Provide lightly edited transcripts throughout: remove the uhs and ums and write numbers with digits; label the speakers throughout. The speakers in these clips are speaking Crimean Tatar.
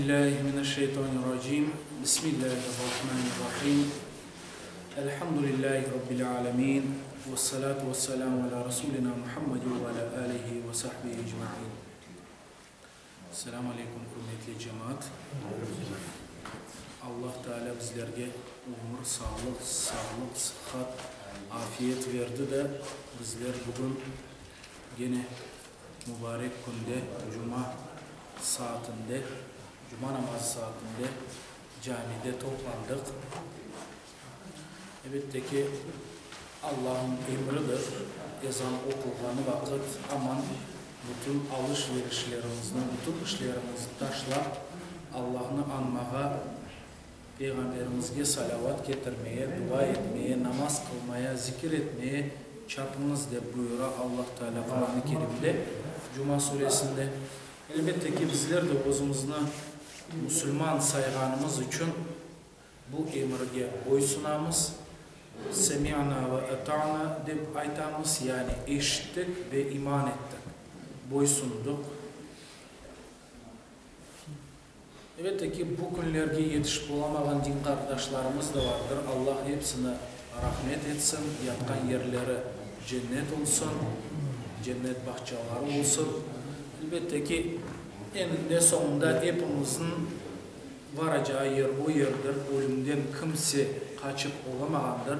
Speaker 1: billahi mineşşeytanirracim. Bismillahirrahmanirrahim. Elhamdülillahi rabbil alemin. Vessalatu vesselamu ala rasulina Muhammedin ve ala alihi ve sahbihi ecmain. Selâm aleykum, ürmetli cemaat. Allah Teala bizlerge ömür, sağlıq, sağlıq, sıhhat, afiyet verdi de, bizler bugün gene mubarek künde, cuma saatinde, cuma namazı saatinde camide toplandıq. Elbette ki, Allahnıñ emridir, ezan oqulğanı vaqıt aman bütün alış-verişlerimizni, bütün işlerimizni taşlap, Allahnı añmağa, Peyğamberimizge salâvat ketirmeye, dua etmeye, namaz qılmaya, zikir etmeye çapıñız, dep buyura Allah Teala Quran-ı Kerimde, Cuma suresinde. Elbette ki, bizler de özümizni musulman sayğanımız içün bu emirge boysunamız, Semi'na ve ata'na dep aytamız, yani eşittik ve iman ettik, boysundıq. Elbette ki, bu künlerge yetişip olamağan din qardaşlarımız da vardır, Allah hepsini rahmet etsin, yatqan yerleri cennet olsun, cennet bağçaları olsun. Elbette ki, eninde soñunda epimizniñ varacağı yer o yerdir, ölümden kimse qaçıp olamağandır.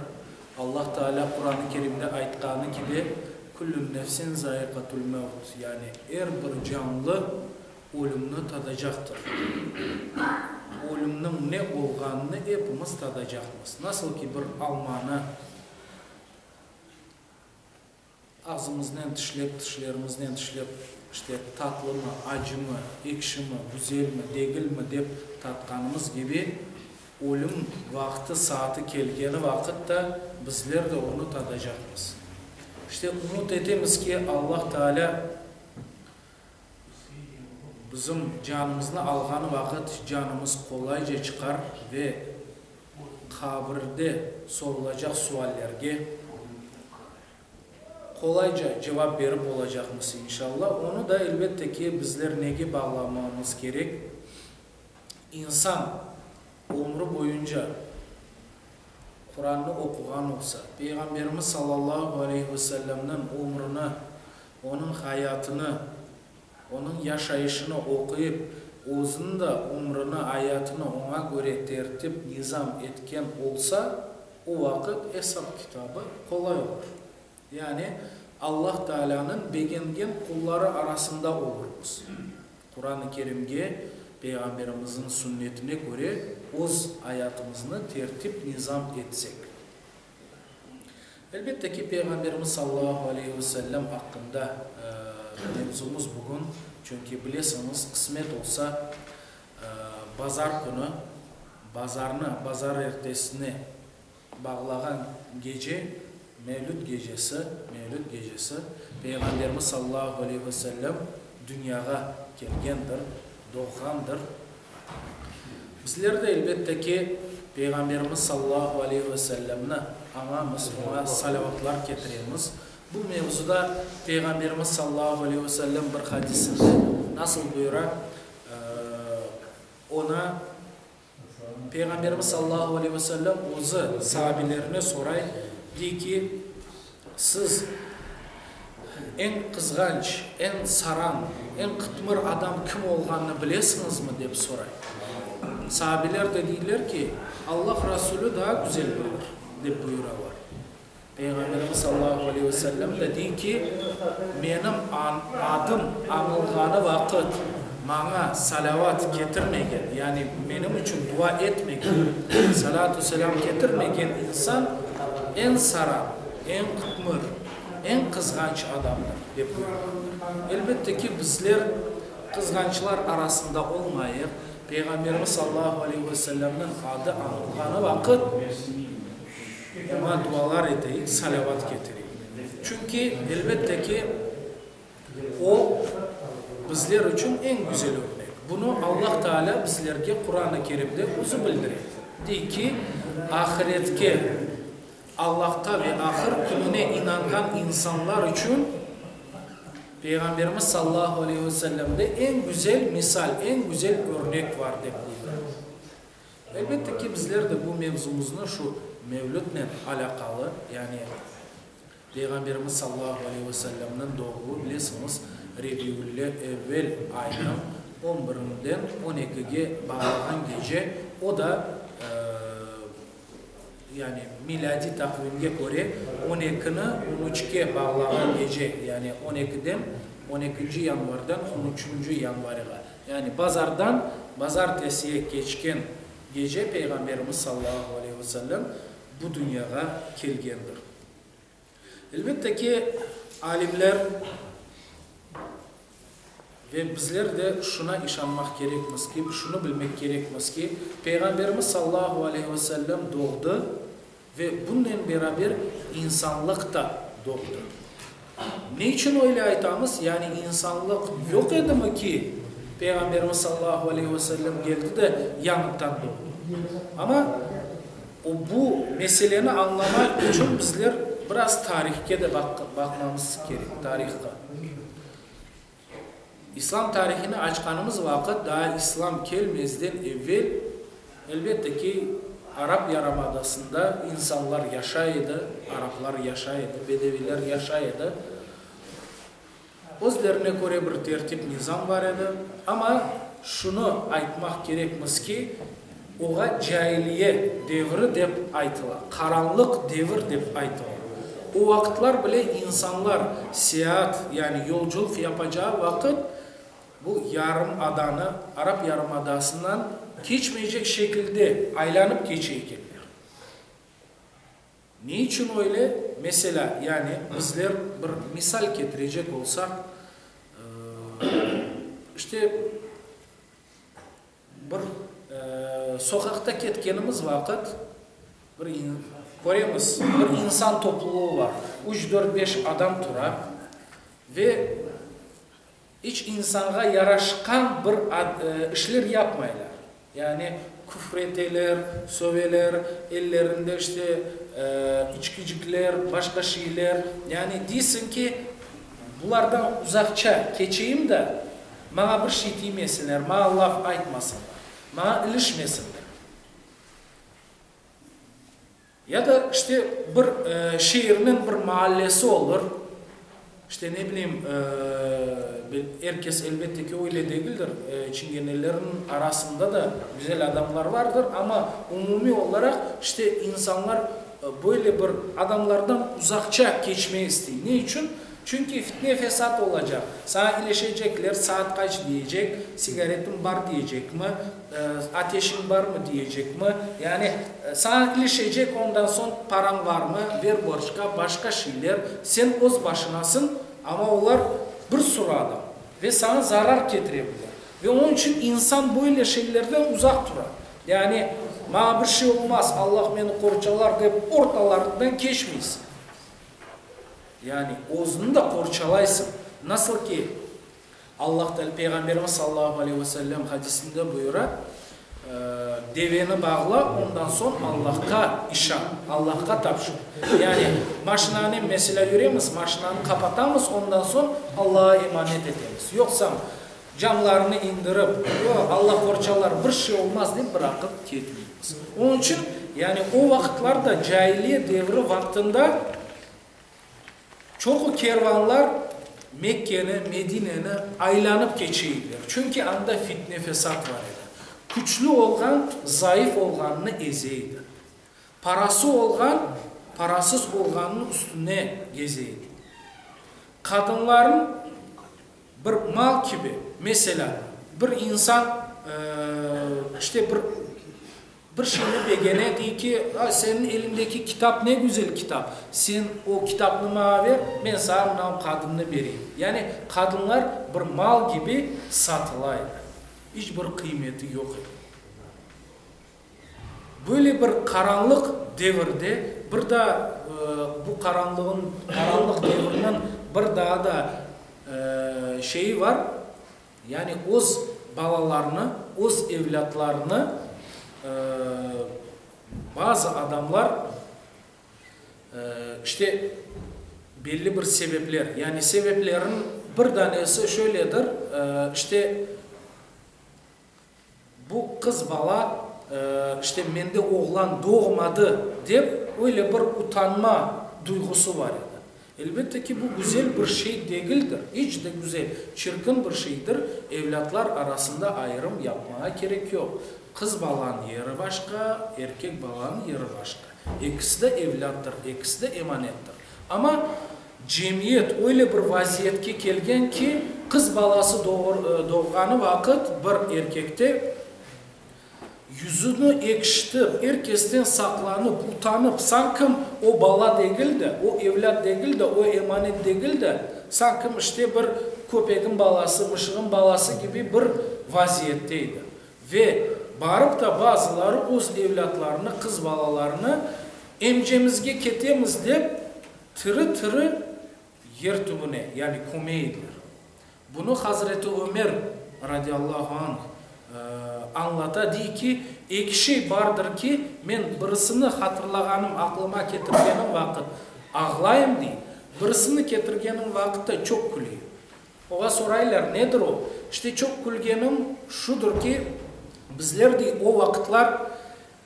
Speaker 1: Allah Teala Quran-ı Kerimde aytqanı kibi, Küllü nefsin zaiqatul mevt, yani er bir canlı ölümni tadacaqtır. Ölümniñ ne olğanını epimiz tadacaqmız. Nasıl ki bir almanı ağzımıznen tişlep, tişlerimiznen tişlep, işte, tatlımı, acımı, ekşimi, güzelmi, degilmi dep tatqanımız kibi, ölüm vaqtı, saatı kelgeni vaqıt da bizler de onı tadacaqmız. İşte, ümüt etemiz ki, Allah Teala Bizim canımıznı alğanı vaqıt canımız qolayca çıqar ve qabirde sorulacaq suallerge qolayca cevap berip olacaqmız, inşalla. Onı da, elbette ki, bizler nege bağlamamız kerek? İnsan ömrü boyunca Qurannı oquğan olsa, Peyğamberimiz sallallahu aleyhi ve sellemniñ ömrüni, onıñ hayatını, onıñ yaşayışını oquyıp, özüniñ de ömrüni, ayatını oña köre tertip, nizam etken olsa, o vaqıt esap-kitabı qolay olur. Yani, Allah Taalânıñ begengen qulları arasında olurmız. Quran-ı Kerimge, Peyğamberimizniñ sünnetine köre öz ayatımıznı tertip-nizam etsek. Elbette ki, Peyğamberimiz sallallahu aleyhi ve sellem aqqında mevzumız bugün, çünki bilesiñiz, qısmet olsa, bazar künü, bazarnı bazarertesine bağlağan gece, Mevlüt gecesi, Mevlüt gecesi, Peyğamberimiz sallallahu aleyhi ve sellem dünyağa kelgendir, doğğandır. Bizler de, elbette ki, Peyğamberimiz sallallahu aleyhi ve sellemni añamız, oña salâvatlar ketiremiz. Bu mevzuda Peyğamberimiz sallallahu aleyhi ve sellem bir hadisinde nasıl buyura, Oña Peyğamberimiz sallallahu aleyhi ve sellem özü saabelerine soray, dey ki, Siz eñ qızğanç, eñ saran, eñ qıtmır adam kim olğanını bilesiñizmi? dep soray. Saabeler de deyler ki, Allah Rasulü daa güzel bilir, dep buyuralar. Peyğamberimiz sallallahu aleyhi ve sellem de dey ki, Menim adım añılğanı vaqıt maña salâvat ketirmegen, yani menim içün dua etmegen, salâtu selâm ketirmegen insan eñ saran, eñ qıtmır, eñ qızğanç adamdır, dep buyurğandır. Elbette ki, bizler qızğançlar arasında olmayıq, Peyğamberimiz sallallahu aleyhi ve sellemniñ adı añılğanı vaqıt, Oña dualar eteyik, salâvat ketireyik. Çünki, elbette ki, o, bizler içün eñ güzel örnek. Bunı Allah Taalâ bizlerge Quran-ı Kerimde özü bildire. Dey ki, ahiretke, Allahqa ve ahır kününe inanğan insanlar içün. Peyğamberimiz sallallahu aleyhi ve sellemde eñ güzel misal, eñ güzel örnek var, dep buyura. Elbette ki, bizler de bu mevzumıznı şu mevlütnen alâqalı, yani Peyğamberimiz sallallahu aleyhi ve sellemniñ doğuvı, bilesiñiz, Rebiü'l-evvel ayınıñ on birinden on ekige bağlağan gece, o da, yani milâdiy taqvimge köre on ekini on üçke bağlağan gece, yani on ekiden, on ekinci yanvardan on üçünci yanvarğa, yani bazardan bazartesiye keçken gece Peyğamberimiz sallallahu aleyhi ve sellem bu dünyağa kelgendir. Elbette ki, alimler ve bizler de şuna işanmaq kerekmiz ki, şunı bilmek kerekmiz ki, Peyğamberimiz sallallahu aleyhi ve sellem doğdı ve bunnen beraber insanlıq da doğdı. Ne içün öyle aytamız? Yani insanlıq yoq edimi ki, Peyğamberimiz sallallahu aleyhi ve sellem geldi de yañıdan doğdı? Amma O, bu meseleni añlamaq içün bizler biraz tarihke de baqmamız kerek, tarihqa. İslam tarihini açqanımız vaqıt, daa İslam kelmezden evel, elbette ki, Arap yarımadasında insanlar yaşay edi, araplar yaşay edi, bedeviyler yaşay edi. Özlerine köre bir tertip-nizam bar edi. Amma şunı aytmaq kerekmiz ki, oğa cailiye devri dep aytıla, qaranlıq devir dep aytıla. O vaqıtlar bile insanlar seyaat, yani yolculıq yapacağı vaqıt bu yarım adanı, Arap yarımadasından keçmeycek şekilde aylanıp keçe ekenler. Ne içün öyle? Meselâ, yani bizler bir misal ketirecek olsaq, işte, bir soqaqta ketkenimiz vaqıt bir köremiz, bir insan toplulığı bar, üç, dört, beş adam tura ve İç insanğa yaraşqan bir işler yapmaylar. Yani küfür eteler, söveler, ellerinde işte içkicikler, başqa şeyler. Yani deysiñ ki, bulardan uzaqça keçeyim da, maña bir şey tiymesinler, maña laf aytmasınlar, maña ilişmesinler. Ya da, işte, bir şeerniñ bir maallesi olur, işte, ne bileyim, er kes, elbette ki, öyle degildir, çingenelerniñ arasında da güzel adamlar vardır, amma umumiy olaraq, işte, insanlar böyle bir adamlardan uzaqça keçmege istey. Ne içün? Çünki fitne-fesat olacaq, saña ilişecekler, saat qaç diyecek, sigaretim bar diyecekmi, ateşiñ barmı diyecekmi, yani saña ilişecek, ondan soñ parañ barmı, ver borcqa, başqa şeyler, sen öz başınasıñ, amma olar bir sürü adam ve saña zarar ketire bilir. Ve onıñ içün insan böyle şeylerden uzaq tura. Yani maña bir şey olmaz, Allah meni qorçalar dep ortalarından keçmeysiñ. Yani özüni de qorçalaysıñ. Nasıl ki, Allah Teala Peyğamberimiz sallallahu aleyhi ve sellem hadisinde buyura, Deveni bağla, ondan soñ Allahqa işan, Allahqa tapşır. Yani maşinanen meselâ yüremiz, maşinanı qapatamız, ondan soñ Allağa emanet etemiz. Yoqsam, camlarını indirip, o, Allah qorçalar, bir şey olmaz dep bıraqıp ketmeymiz. Onıñ içün, yani o vaqıtlarda, cailiye devri vaqtında, Çoqu kervanlar Mekkeni, Medineni aylanıp keçe ediler, çünki anda fitne-fesat bar edi. Küçlü olğan zayıf olğannı eze edi. Parası olğan parasız olğannıñ üstüne geze edi. Qadınların bir mal kibi, meselâ, bir insan, işte, bir. Bir şeyni begene, dey ki, A, seniñ eliñdeki kitap ne güzel kitap, sen o kitapnı maña ver, men saña mınavı qadınnı bereyim. Yani qadınlar bir mal kibi satıla edi. İç bir qıymeti yoq edi. Böyle bir qaranlıq devirde, bir daa bu qaranlığın, qaranlıq devirniñ bir daa da şeyi bar, Yani öz balalarını, öz evlâtlarını bazı adamlar, işte, belli bir sebepler, yani sebeplerin. Bir danesi şöyledir, işte, bu qız bala, işte, mende oğlan doğmadı, dep, öyle bir utanma duyğusı bar edi. Elbette ki, bu güzel bir şey degildir, iç de güzel, çirkin bir şeydir, evlâtlar arasında ayırım yapmağa kerek yoq. Qız balanıñ yeri başqa, erkek balanıñ yeri başqa. Ekisi de evlâttır, ekisi de emanettir. Amma cemiyet öyle bir vaziyetke kelgen ki, qız balası doğğanı vaqıt bir erkekte yüzüni ekşitip, er kesten saqlanıp, utanıp, sankim o bala degil de, o evlât degil de, o emanet degil de, sankim işte bir köpegiñ balası, mışığıñ balası kibi bir vaziyette edi. Ve barıp da bazıları öz evlâtlarını, qız balalarını emcemizge ketemiz dep, tiri-tiri yer tübüne, yani köme ediler. Bunı Hazreti Ömer, radiyallahu anh, añlata, dey ki, Eki şey bardır ki, men birisini hatırlağanım, aqlıma ketirgenim vaqıt ağlayım, dey, birisini ketirgenim vaqıt da çoq küleyim. Oğa soraylar, nedir o? İşte, çoq külgenim şudur ki, bizler, dey, o vaqıtlar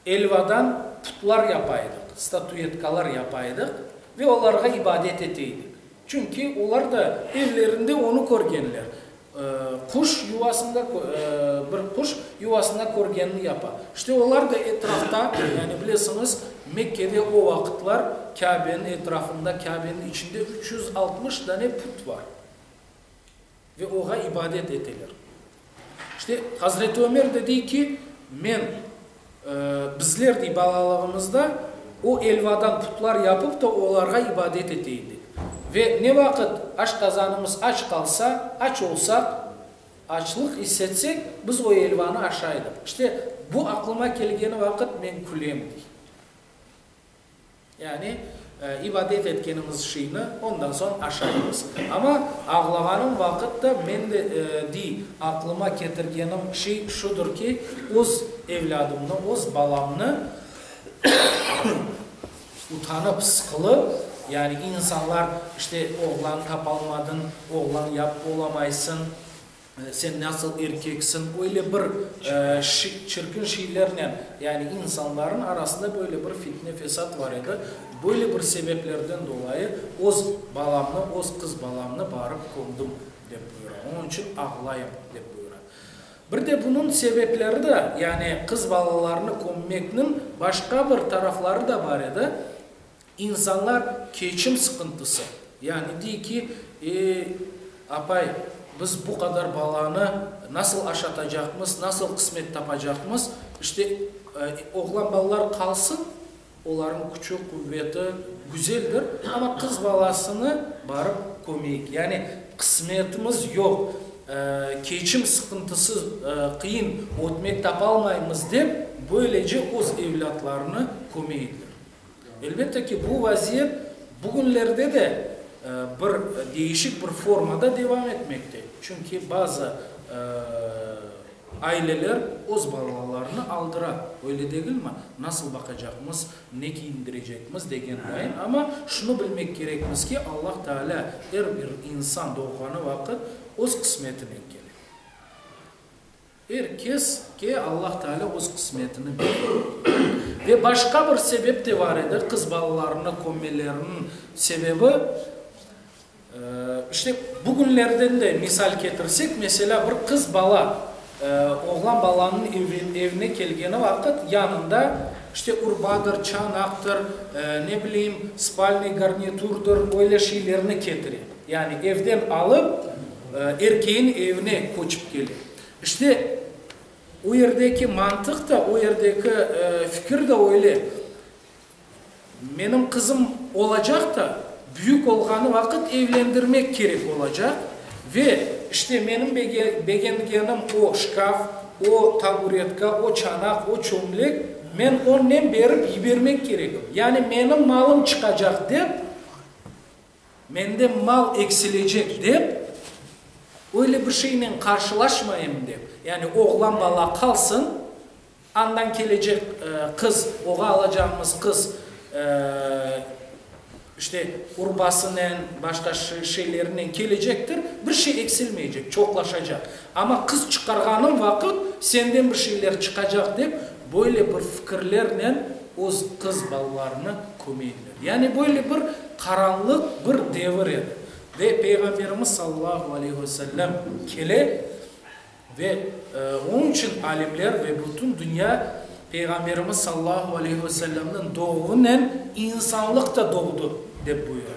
Speaker 1: elvadan putlar yapa edik, statuyetkalar yapa edik ve olarğa ibadet ete edik. Çünki olar da evlerinde onı körgenler. Quş yuvasında, bir quş yuvasında körgenini yapa. İşte, olar da etrafta, yani bilesiñiz, Mekkede o vaqıtlar Kâbeniñ etrafında, Kâbeniñ içinde 360 dane put bar ve oğa ibadet eteler. İşte, Hazreti Ömer de dey ki, men, bizler, dey, balalığımızda o elvadan putlar yapıp da olarğa ibadet ete edik. Ve ne vaqıt aşqazanımız aç qalsa, aç olsaq, Açlıq issetsek, biz o elvanı aşaydıq. İşte, bu aqlıma kelgeni vaqıt men külem, dey. Yani, ibadet etkenimiz şeyni ondan soñ aşaymız. Amma ağlağanım vaqıt da men de, dey, aqlıma ketirgenim şey şudur ki, öz evlâdımnı, öz balamnı Utanıp, sıqılıp, yani insanlar, işte, oğlan tapalmadıñ, oğlan yapıp olamaysıñ, sen nasıl erkeksiñ, öyle bir çirkin şeylernen, yani insanların arasında böyle bir fitne-fesat var edi. Böyle bir sebeplerden dolayı öz balamnı, öz qız balamnı barıp kömdüm, dep buyura. Onıñ içün ağlayım, dep buyura. Bir de bunıñ sebepleri de, yani qız balalarını kömmekniñ başqa bir tarafları da bar edi, insanlar keçim sıqıntısı, yani dey ki, e, apay, biz bu qadar balanı nasıl aşatacaqmız, nasıl qısmet tapacaqmız, işte, oğlan balalar qalsın, Olarnıñ küçü, quveti güzeldir, amma qız balasını barıp kömeyik. Yani qısmetimiz yoq, keçim sıqıntısı qıyın, ötmek tapalmaymız dep, böylece öz evlâtlarını köme ediler. Elbette ki, bu vaziyet bugünlerde de bir değişik bir formada devam etmekte. Çünki bazı Aileler öz balalarını aldıra, öyle degilmi? Nasıl baqacaqmız, ne kiyindirecekmiz degen dayın. Amma şunı bilmek kerekmiz ki, Allah Teala er bir insan doğğanı vaqıt öz qısmetinen kele. Er keske Allah Teala öz qısmetini bere. Ve başqa bir sebep de bar edi, qız balalarını kömmeleriniñ sebebi, İşte, bugünlerden de misal ketirsek, meselâ, bir qız bala oğlan balanıñ evine kelgeni vaqıt yanında, işte, urbadır, çanaqtır, ne bileyim, spalnıy garniturdır, öyle şeylerni ketire. Yani evden alıp, erkeğin evine köçip kele. İşte, o yerdeki mantıq da, o yerdeki fikir de öyle. Menim qızım olacaq da, büyük olğanı vaqıt evlendirmek kerek olacaq ve, işte, menim begengenim o şkaf, o taburetka, o çanaq, o çömlek, men onnen berip yibermek keregim. Yani menim malım çıqacaq dep, mende mal eksilecek dep, öyle bir şeynen qarşılaşmayım dep, yani oğlan bala qalsın, Andan kelecek qız, oğa alacağımız qız, İşte, urbasınen, başqa şeylerinen kelecektir, bir şey eksilmeycek, çoqlaşacaq. Amma qız çıqarğanıñ vaqıt senden bir şeyler çıqacaq dep, böyle bir fikirlernen öz qız balalarını köme ediler. Yani böyle bir qaranlıq bir devir edi. Ve Peyğamberimiz sallallahu aleyhi ve sellem kele Ve onıñ içün alimler ve bütün dünya Peyğamberimiz sallallahu aleyhi ve sellemniñ doğuvınen insanlıq da doğdı, dep buyura.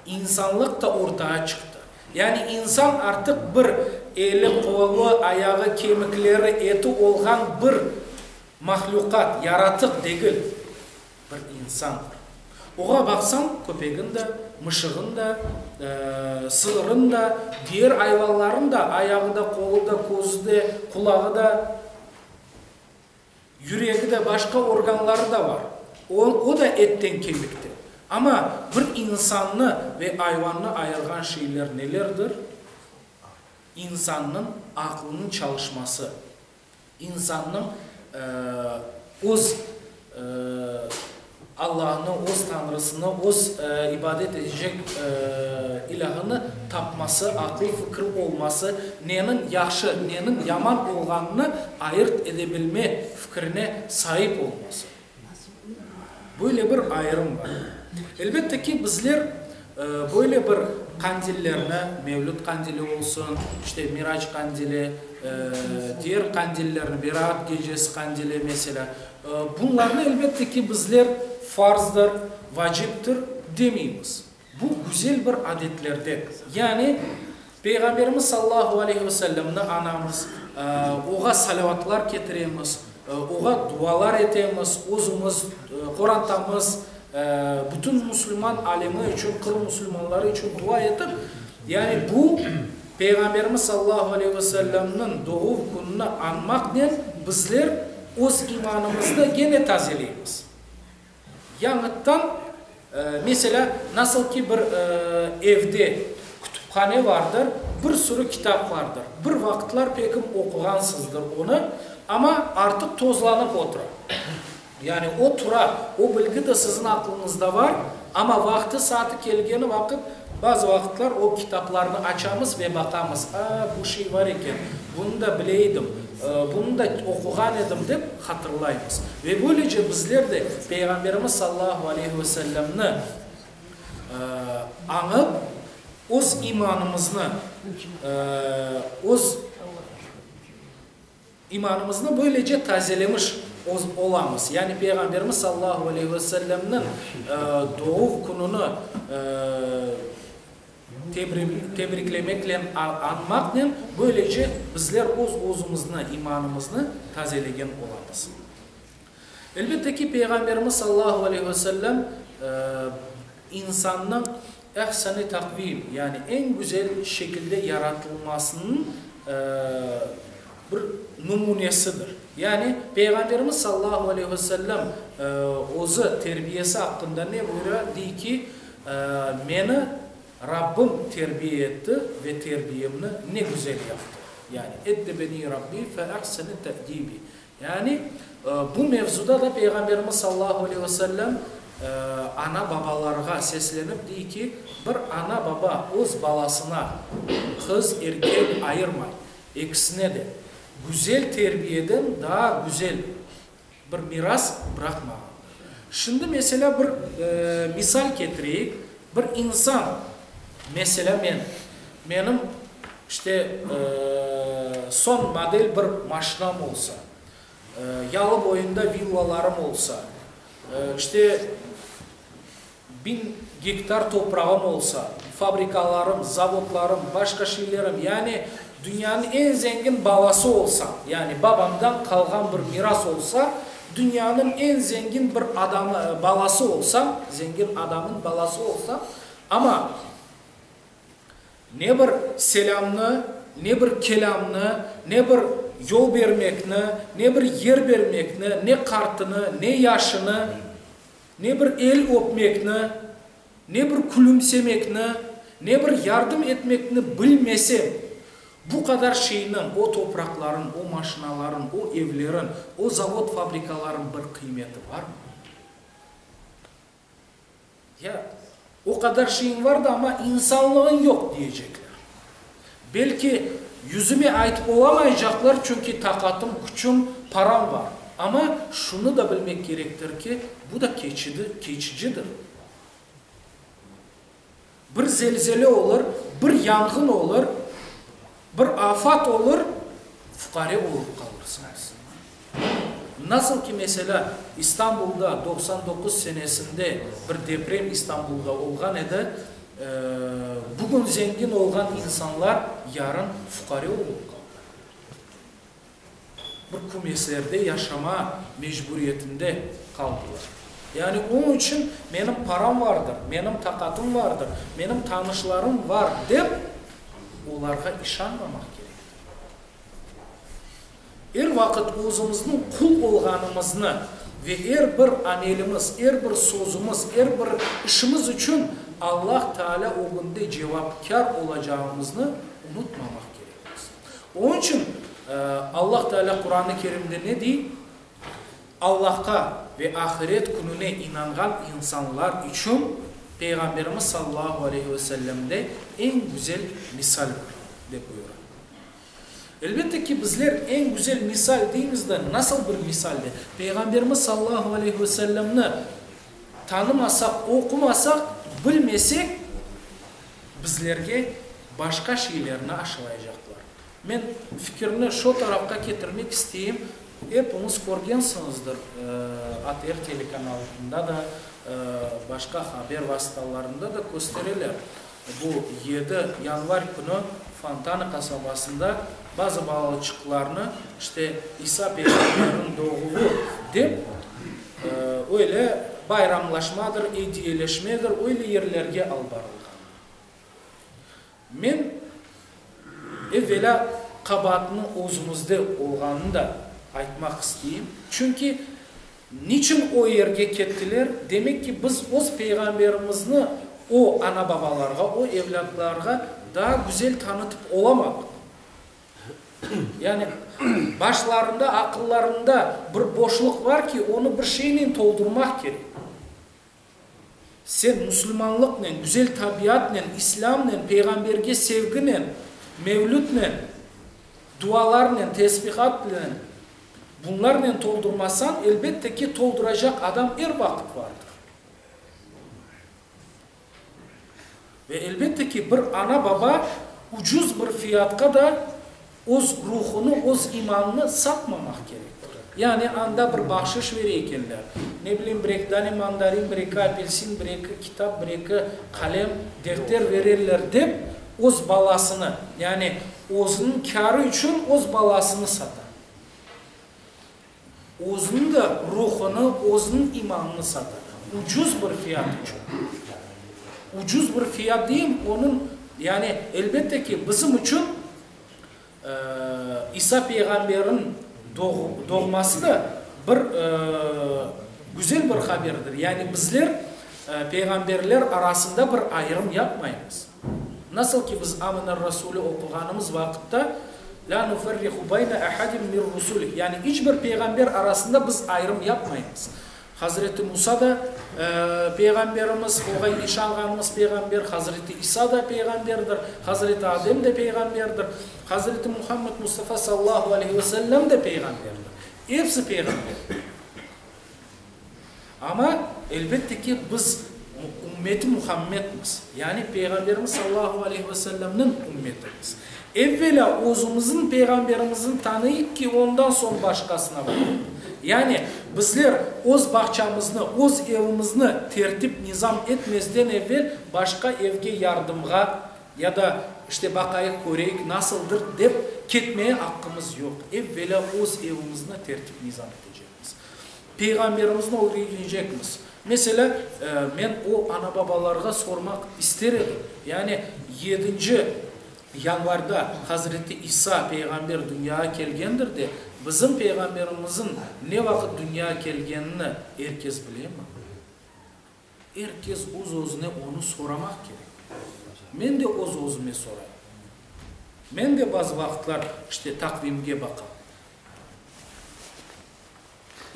Speaker 1: İnsanlıq da ortağa çıqtı. Yani insan artıq bir eli, qolu, ayağı, kemikleri, eti olğan bir mahlüqat, yaratıq degil. Bir insandır. Oğa baqsañ, köpegin da, mışığın da, sığırın da, diğer ayvanların da ayağı da, qolu da, közü de, qulağı da, yüregi de, başqa organları da bar. O, o da etten, kemikten. Amma bir insannı ve ayvannı ayırğan şeyler nelerdir? İnsannıñ aqlınıñ çalışması. İnsannıñ öz Allahnı, öz Tañrısını, öz ibadet edecek ilâhını tapması, aqlı-fikri olması, neniñ yahşı, neniñ yaman olğanını ayırt edebilme fikrine saip olması. Böyle bir ayırım bar. Elbette ki, bizler böyle bir qandillerni, Mevlüt qandili olsun, işte Mirac qandili, diğer qandillerni, Beraat gecesi qandili, meselâ, bunlarnı, elbette ki, bizler farzdır, vaciptir demeymiz. Bu güzel bir adetlerden. Yani, Peyğamberimiz sallallahu aleyhi ve sellemni añamız, oğa salâvatlar ketiremiz, oğa dualar etemiz, özümiz, qorantamız, bütün musulman alemi içün, Qırım musulmanları içün dua etip, yani bu Peyğamberimiz sallallahu aleyhi ve sellemniñ doğuv kününi añmaqnen bizler öz imanımıznı gene tazeleymiz. Yañıttan, meselâ, nasıl ki bir evde kütüphane vardır, bir sürü kitap vardır. Bir vaqıtlar pekim oquğansızdır onı, amma artıq tozlanıp otura. Yani o tura, o bilgi de siziñ aqlıñızda var, amma vaqtı-saatı kelgeni vaqıt, bazı vaqıtlar o kitaplarnı açamız ve baqamız, a, bu şey var eken, bunı da bile edim. Bunı da oquğan edim, dep hatırlaymız. Ve böylece bizler de Peyğamberimiz sallallahu aleyhi ve sellemni añıp, öz imanımıznı, öz imanımıznı böylece tazelemiş olamız. Yani Peyğamberimiz sallallahu aleyhi ve sellemniñ doğuv kününi Tebriklemeklen, añmaqnen, böylece bizler öz-özümizni, imanımıznı tazelegen olamız. Elbette ki, Peyğamberimiz sallallahu aleyhi ve sellem insannıñ ehseni takvim, yani eñ güzel şekilde yaratılmasınıñ bir numunesidir. Yani Peyğamberimiz sallallahu aleyhi ve sellem özü terbiyesi aqqında ne buyura? Dey ki, Meni Rabbim terbiye etti ve terbiyemni ne güzel yaptı. Yani, Eddebeni Rabbi fe ahsene te'dibi. Yani, bu mevzuda da Peyğamberimiz sallallahu aleyhi ve sellem ana-babalarğa seslenip dey ki, bir ana-baba öz balasına qız, erkek ayırmay, ekisine de güzel terbiyeden daa güzel bir miras bıraqmağandır. Şimdi, meselâ, bir misal ketireyik, bir insan, meselâ, men, menim, işte, soñ model bir maşinam olsa, yalı boyunda villalarım olsa, işte, Biñ gektar toprağım olsa, fabrikalarım, zavodlarım, başqa şeylerim, yani dünyanıñ eñ zengin balası olsam, yani babamdan qalğan bir miras olsa, dünyanıñ eñ zengin bir adamı, balası olsam, zengin adamıñ balası olsam, amma Ne bir selâmnı, ne bir kelâmnı, ne bir yol bermekni, ne bir yer bermekni, ne qartını, ne yaşını, ne bir el öpmekni, ne bir külümsemekni, ne bir yardım etmekni bilmesem, bu qadar şeyniñ, o topraqların, o maşinaların, o evlerin, o zavod-fabrikaların bir qıymeti barmı? Ya, o qadar şeyiñ var da, amma insanlığıñ yoq, diyecekler. Belki, yüzüme aytıp olamaycaqlar, çünki taqatım, küçüm, param var. Amma şunı da bilmek kerektir ki, bu da keçicidir. Bir zelzele olur, bir yanğın olur, bir afat olur, fuqare olıp qalırsıñız. Nasıl ki, meselâ, İstanbulda 99 senesinde bir deprem İstanbulda olğan edi, bugün zengin olğan insanlar yarın fuqare olıp qaldı. Bir kümeslerde yaşama mecburiyetinde qaldılar. Yani onıñ içün menim param vardır, menim taqatım vardır, menim tanışlarım var dep olarğa işanmamaq kerektir. Er vaqıt özümizniñ qul olğanımıznı ve er bir amelimiz, er bir sözümiz, er bir işimiz içün Allah Taalâ ögünde cevapkâr olacağımıznı unutmamaq kerekmiz. Onıñ içün Allah Teala Quran-ı Kerimde ne dey? Allahqa ve ahiret kününe inanğan insanlar içün Peyğamberimiz sallallahu aleyhi ve sellemde eñ güzel misal bar, dep buyura. Elbette ki, bizler eñ güzel misal deymiz de, nasıl bir misal de? Peyğamberimiz sallallahu aleyhi ve sellemni tanımasaq, oqumasaq, bilmesek, Bizlerge başqa şeylerni aşılaycaqlar. Men fikirni şo tarafqa ketirmek isteyim, epiñiz körgensiñizdir, ATR telekanalında da, başqa haber vasıtalarında da köstereler, bu yedi yanvar künü Fontanı qasabasında bazı balaçıqlarnı işte İsa peyğamberniñ doğuvı dep, öyle bayramlaşmadır, ediyeleşmedir, öyle yerlerge alıp barılğan. Men, evvelâ, qabaatnıñ özümizde olğanını da aytmaq isteyim. Çünki niçün o yerge kettiler? Demek ki, biz öz Peyğamberimizni o ana-babalarğa, o evlâtlarğa daa güzel tanıtıp olamadıq. Yani, başlarında, aqıllarında bir boşluq bar ki, onı bir şeynen toldurmaq kerek. Sen musulmanlıqnen, güzel tabiatnen, İslâmnen, Peyğamberge sevginen, mevlütnen, dualarnen, tesbihatnen, bunlarnen toldurmasañ, elbette ki, tolduracaq adam er vaqıt vardır. Ve elbette ki, bir ana-baba ucuz bir fiyatqa da öz ruhunı, öz imanını satmamaq kerektir. Yani anda bir bahşış bere ekenler, ne bileyim, bir-eki dane mandarin, bir-eki apelsin, bir-eki kitap, bir-eki qalem, defter bererler dep, öz balasını, yani özüniñ kârı içün öz balasını sata. Özüniñ de ruhunı, özüniñ imanını sata. Ucuz bir fiyat içün. Ucuz bir fiyat deyim, onıñ, yani, elbette ki, bizim içün İsa peyğamberniñ doğması da bir güzel bir haberdir. Yani bizler peyğamberler arasında bir ayırım yapmaymız. Nasıl ki biz Amener-Rasulü oquğanımız vaqıtta, Lâ nuferriqu beyne ahadim min rusulih, yani iç bir peyğamber arasında biz ayırım yapmaymız. Hazreti Musa da peyğamberimiz, oğa işanğanımız peyğamber, Hazreti İsa da peyğamberdir, Hazreti Adem de peyğamberdir, Hazreti Muhammed Mustafa sallallahu aleyhi ve sellem de peyğamberdir. Episi peyğamber. Amma, elbette ki, biz ümmeti Muhammedmiz, yani Peyğamberimiz sallallahu aleyhi ve sellemniñ ümmetimiz. Evvelâ özümizniñ Peyğamberimizni tanıyıq ki, ondan soñ başqasına baqayıq. Yani, bizler öz bağçamıznı, öz evimizni tertip-nizam etmezden evvel başqa evge yardımğa ya da, işte, baqayıq, köreyik, nasıldır, dep ketmeye aqqımız yoq. Evvelâ öz evimizni tertip-nizam etecekmiz. Peyğamberimizni ögrenecekmiz. Meselâ, men o ana-babalarğa sormaq ister edim, yani yedinci yanvarda Hazreti İsa peyğamber dünyağa kelgendir de, bizim peyğamberimizin ne vaqıt dünyağa kelgenini er kes bilemi? Er kes öz-özüne onı soramaq kerek. Men de öz-özüme sorayım. Men de bazı vaqıtlar, işte, taqvimge baqam.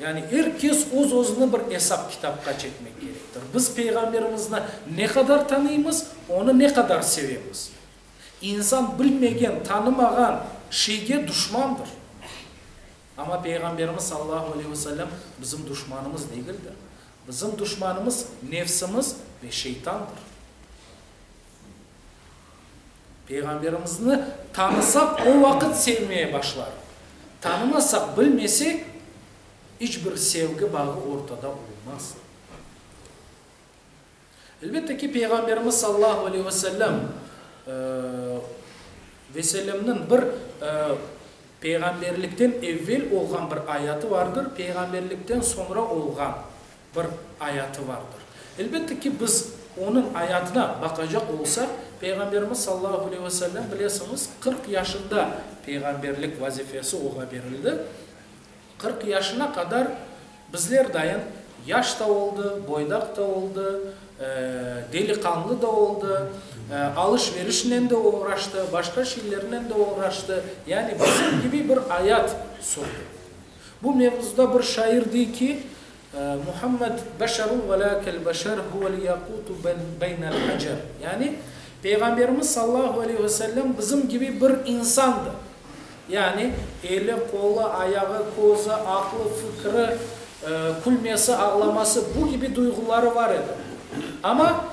Speaker 1: Yani er kes öz-özüni bir esap-kitapqa çekmek kerektir. Biz Peyğamberimizni ne qadar tanıymız, onı ne qadar sevemiz? İnsan bilmegen, tanımağan şeyge duşmandır. Amma Peyğamberimiz sallallahu aleyhi ve sellem bizim duşmanımız degildir. Bizim duşmanımız nefsimiz ve şeytandır. Peyğamberimizni tanısaq, o vaqıt sevmeye başlarıq. Tanımasaq, bilmesek, iç bir sevgi bağı ortada olmaz. Elbette ki, Peyğamberimiz sallallahu aleyhi ve sellem, ve sellemniñ bir peyğamberlikten evvel olğan bir ayatı vardır, peyğamberlikten soñra olğan bir ayatı vardır. Elbette ki, biz onıñ ayatına baqacaq olsaq, Peyğamberimiz sallallahu aleyhi ve sellem, bilesiñiz, 40 yaşında peyğamberlik vazifesi oña berildi. 40 yaşına qadar bizler dayın yaş da oldı, boydaq da oldı, deliqanlı da oldı, alış-verişnen de oğraştı, başqa şeylernen de oğraştı, yani bizim kibi bir ayat sürdi. Bu mevzuda bir şair dey ki, Muhammed beşerun ve lâ kel beşer, huvel yaqutu beynel hacer. Yani, Peyğamberimiz sallallahu aleyhi ve sellem bizim kibi bir insandır. Yani, eli, qolu, ayağı, közü, aqlı, fikri, külmesi, ağlaması, bu kibi duyğuları var edi. Amma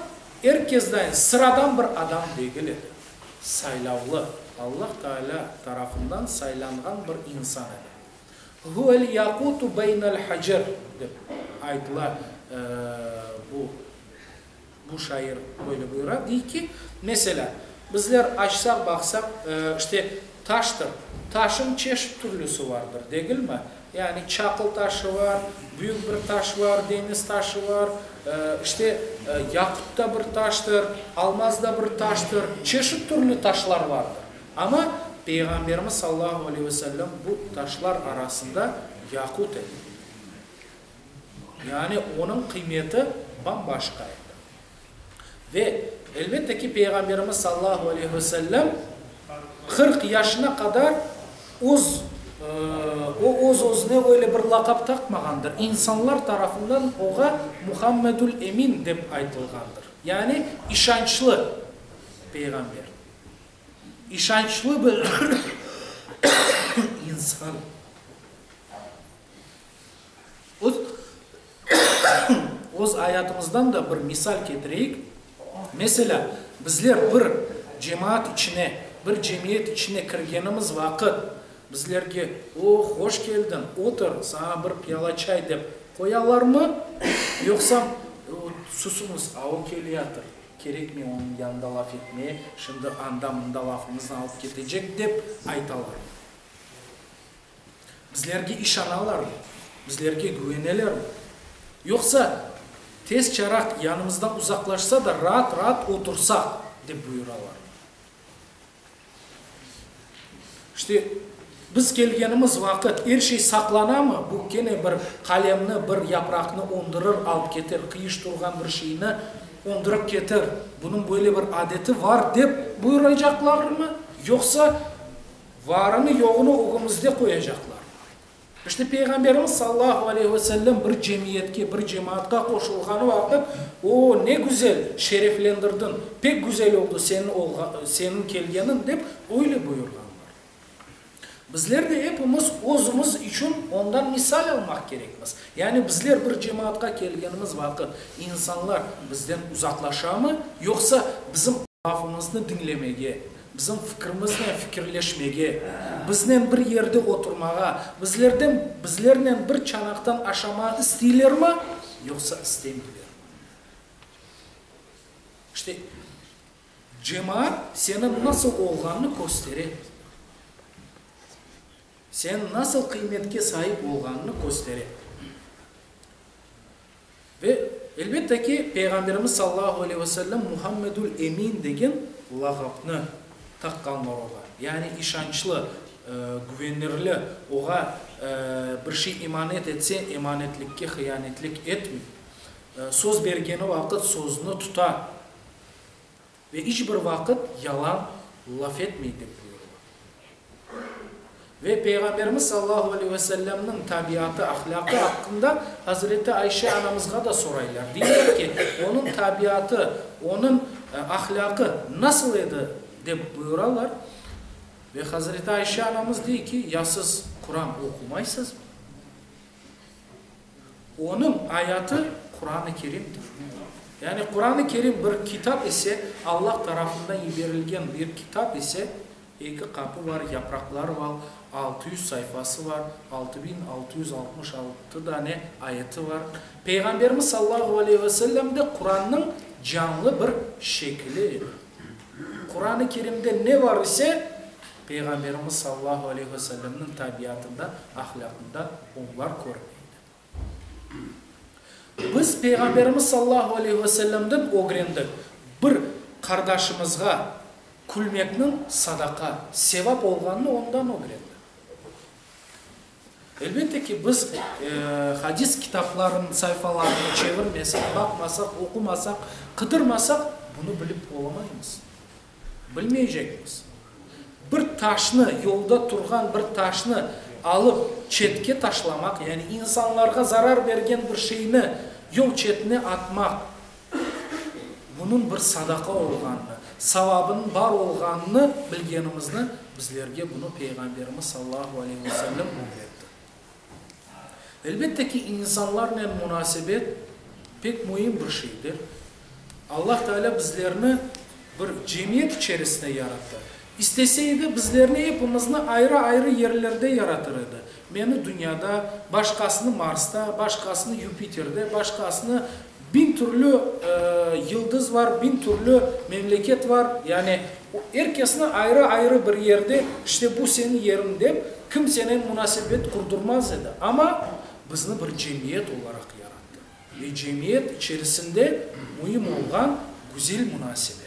Speaker 1: er kesdayın sıradan bir adam degil edi. Saylavlı, Allah Teala tarafından saylanğan bir insan edi. Huvel yaqutu beynel hacer, dep aytıla bu Bu şair böyle buyura, dey ki, meselâ, bizler açsaq, baqsaq, işte, taştır. Taşıñ çeşit türlüsi vardır, degilmi? Yani çaqıl taşı var, büyük bir taş var, deñiz taşı var, işte, yaqut da bir taştır, almaz da bir taştır, çeşit türlü taşlar vardır. Amma Peyğamberimiz sallallahu aleyhi ve sellem bu taşlar arasında yaqut edi. Yani onıñ qıymeti bam-başqa edi. Ve, elbette ki, Peyğamberimiz sallallahu aleyhi ve sellem 40 yaşına qadar öz, o öz-özüne öyle bir laqap taqmağandır. İnsanlar tarafından oğa Muhammedül Emin dep aytılğandır. Yani işançlı peyğamber. İşançlı bir insan. Öz, öz ayatımızdan da bir misal ketireyik. Meselâ, bizler bir cemaat içine, bir cemiyet içine kirgenimiz vaqıt, bizlerge, O, hoş keldiñ, otur, saña bir piyala çay dep qoyalarmı? Yoqsa, Susuñız, a o keleyatır, kerekmey onıñ yanında laf etmeye, şimdi anda-mında lafımıznı alıp ketecek dep aytalarmı? Bizlerge işanalarmı? Bizlerge güvenelermi? Yoqsa, tez çaraq yanımızdan uzaqlaşsa da, raat-raat otursaq, dep buyuralarmı? İşte, biz kelgenimiz vaqıt er şey saqlanamı? Bu kene bir qalemni, bir yapraqnı ondurır, alıp keter, qıyış turğan bir şeyni ondurıp keter. Bunıñ böyle bir adeti var, dep buyuracaqlarmı? Yoqsa, Varını-yoğunı ögümizde qoyacaqlar. İşte, Peyğamberimiz sallallahu aleyhi ve sellem bir cemiyetke, bir cemaatqa qoşulğanı vaqıt, O, ne güzel, şereflendirdiñ, pek güzel oldı seniñ seniñ kelgeniñ, dep öyle buyurğanlar. Bizler de epimiz özümiz içün ondan misal almaq kerekmiz. Yani bizler bir cemaatqa kelgenimiz vaqıt, insanlar bizden uzaqlaşamı, yoqsa bizim Lafımıznı diñlemege, bizim fikrimiznen fikirleşmege, biznen bir yerde oturmağa, bizlerden, bizlernen bir çanaqtan aşamağa isteylermi, yoqsa istemeylermi? İşte, cemaat seniñ nasıl olğanını köstere. Sen nasıl qıymetke saip olğanını köstere. Ve, elbette ki, Peyğamberimiz sallallahu aleyhi ve sellem Muhammedül Emin degen lağapnı taqqanlar oğa. Yani işançlı, güvenirli, oğa bir şey emanet etse, emanetlikke hıyanetlik etmey. Söz bergeni vaqıt sözüni tuta ve iç bir vaqıt yalan laf etmey, dep buyurıla. Ve Peyğamberimiz sallallahu aleyhi ve sellemniñ tabiatı, ahlâqı aqqında Hazreti Ayşe anamızğa da soraylar. Deyler ki, onıñ tabiatı, onıñ ahlâqı nasıl edi, dep buyuralar. Ve Hazreti Ayşe anamız dey ki, ya siz Quran oqumaysızmı? Onıñ ayatı Quran-ı Kerimdir. Yani Quran-ı Kerim bir kitap ise, Allah tarafından yiberilgen bir kitap ise, eki qapı var, yapraqları var, 600 sayfası var, 6666 dane ayeti var. Peyğamberimiz sallallahu aleyhi ve sellem de Qurannıñ canlı bir şekili edi. Quran-ı Kerimde ne var ise, Peyğamberimiz sallallahu aleyhi ve sellemniñ tabiatında, ahlâqında onlar körüne edi. Biz Peyğamberimiz sallallahu aleyhi ve sellemden ögrendik, bir qardaşımızğa külmekniñ sadaqa, sevap olğanını ondan ögrendik. Elbette ki, biz hadis kitaplarınıñ sayfalarını çevirmesek, baqmasaq, oqumasaq, qıdırmasaq, bunı bilip olamaymız. Bilmeycekmiz. Bir taşnı, yolda turğan bir taşnı alıp çetke taşlamaq, yani insanlarğa zarar bergen bir şeyni yol çetine atmaq, bunıñ bir sadaqa olğanını, savabınıñ bar olğanını bilgenimizni bizlerge bunı Peyğamberimiz sallallahu aleyhi ve sellem ögretti. Elbette ki, insanlarnen munasebet pek müim bir şeydir. Allah Teala bizlerni bir cemiyet içerisinde yarattı. İstese edi, bizlerni epimizni ayrı-ayrı yerlerde yaratır edi. Meni dünyada, başqasını Marsta, başqasını Yupiterde, başqasını biñ türlü yıldız var, biñ türlü memleket var. Yani er kesni ayrı-ayrı bir yerde, işte bu seniñ yeriñ dep, kimsenen munasebet qurdurmaz edi. Amma bizni bir cemiyet olaraq yarattı. Ve cemiyet içerisinde müim olğan güzel munasebet.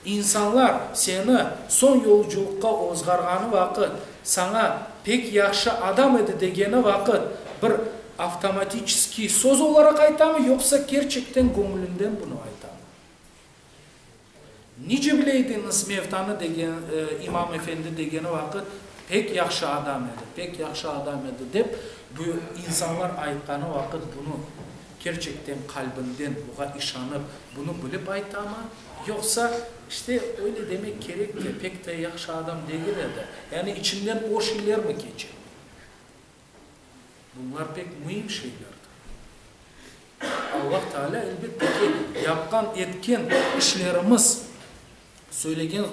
Speaker 1: İnsanlar seni soñ yolculıqqa ozğarğanı vaqıt, saña pek yahşı adam edi degeni vaqıt bir avtomatiçeskiy söz olaraq aytamı, yoqsa kerçekten göñlünden bunı aytamı? Nice bileydiñiz mevtanı degen imam efendi degeni vaqıt pek yahşı adam edi, pek yahşı adam edi dep bu insanlar aytqanı vaqıt bunı kerçekten qalbinden buğa işanıp bunı bilip aytamı, yoqsa işte öyle demek kerek de pek de yahşı adam degil edi, yani içinden o şeylermi keçe? Bunlar pek müim şeylerdir. Allah Teala, elbette ki, yapqan, etken işlerimiz, söylegen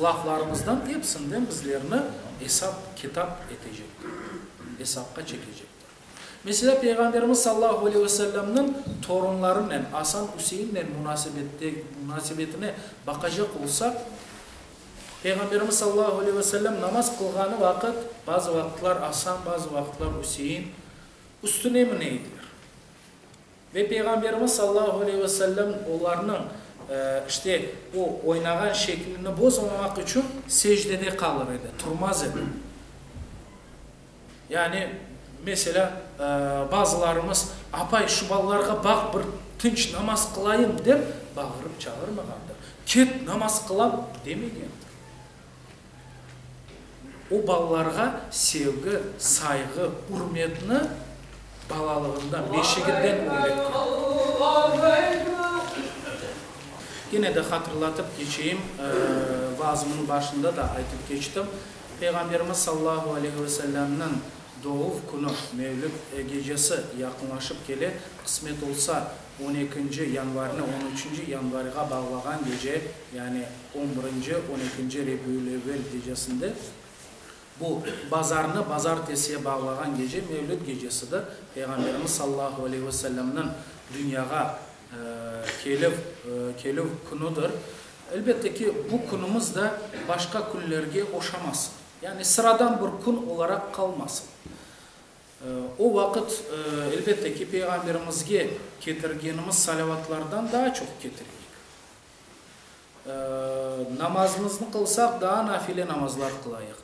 Speaker 1: laflarımızdan epsinden bizlerni esap, kitap etecektir, esapqa çekecektir. Meselâ, Peyğamberimiz sallallahu aleyhi ve sellemniñ torunlarınen, Asan, Üseinnen munasebette, munasebetine baqacaq olsaq, Peyğamberimiz sallallahu aleyhi ve sellem namaz qılğanı vaqıt, bazı vaqıtlar Asan, bazı vaqıtlar Üsein üstüne mine ediler. Ve Peyğamberimiz sallallahu aleyhi ve sellem olarnıñ, işte, o oynağan şeklini bozmamaq içün secdede qalır edi, turmaz edi. Yani, meselâ, bazılarımız, Apay, şu balalarğa baq, bir tınç namaz qılayım, dep bağırıp çağırmağandır. Ket, namaz qılam, demegendir. O balalarğa sevgi, sayğı, ürmetni balalığından, beşiginden ögretken. Kene de hatırlatıp keçeyim, vaazımnıñ başında da aytıp keçtim. Peyğamberimiz sallallahu aleyhi ve sellemniñ doğuv künü, Mevlüd gecesi yaqınlaşıp kele. Qısmet olsa, on ekinci yanvarni on üçünci yanvarğa bağlağan gece, yani on birinci, on ekinci Rebiül-evvel gecesinde, bu bazarnı bazartesiye bağlağan gece Mevlüd gecesidir. Peyğamberimiz sallallahu aleyhi ve sellemniñ dünyağa kelüv, kelüv künüdir. Elbette ki, bu künümiz de başqa künlerge oşamasın, yani sıradan bir kün olaraq qalmasın. O vaqıt, elbette ki, Peyğamberimizge ketirgenimiz salâvatlardan daa çoq ketireyik. Namazımıznı qılsaq, daa nafile namazlar qılayıq.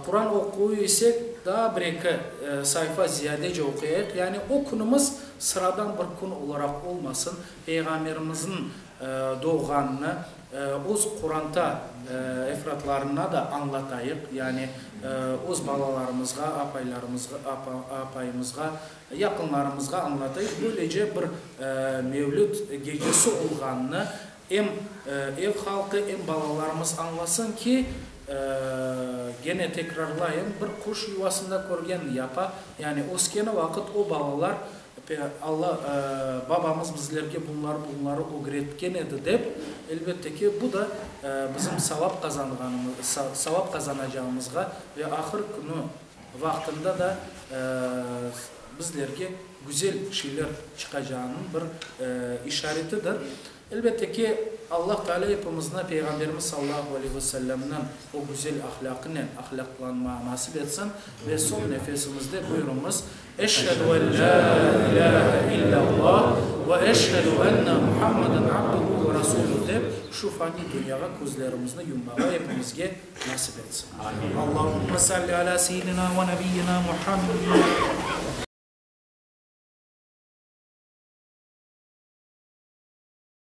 Speaker 1: Quran oquy isek, daa bir-eki sayfa ziyadece oquyayıq. Yani o künümiz sıradan bir kün olaraq olmasın, Peyğamberimizniñ. Doğğanını öz qoranta efratlarına da añlatayıq, yani öz balalarımızğa, apaylarımızğa, apayımızğa, yaqınlarımızğa añlatayıq, böylece bir Mevlüt gecesi olğanını em ev halqı, em balalarımız añlasın ki, gene tekrarlayım, bir quş yuvasında körgenini yapa, yani öskeni vaqıt o balalar Alla, babamız bizlerge bunları, bunları ögretken edi dep, elbette ki, bu da bizim savap qazanğanımız, savap qazanacağımızğa ve ahır künü vaqtında da bizlerge güzel şeyler çıqacağınıñ bir işaretidir. Elbette ki, Allah Teala epimizni Peyğamberimiz sallallahu aleyhi ve sellemniñ o güzel ahlâqınen ahlâqlanmağa nasip etsin ve soñ nefesimizde buyurıñız, Eşhedü en lâ ilâhe illallah ve eşhedü enne Muhammeden abduhu ve rasuluh dep, şu fani dünyağa közlerimizni yummağa epimizge nasip etsin. Allahümme salli alâ seyyidina ve nebiyyina Muhammed.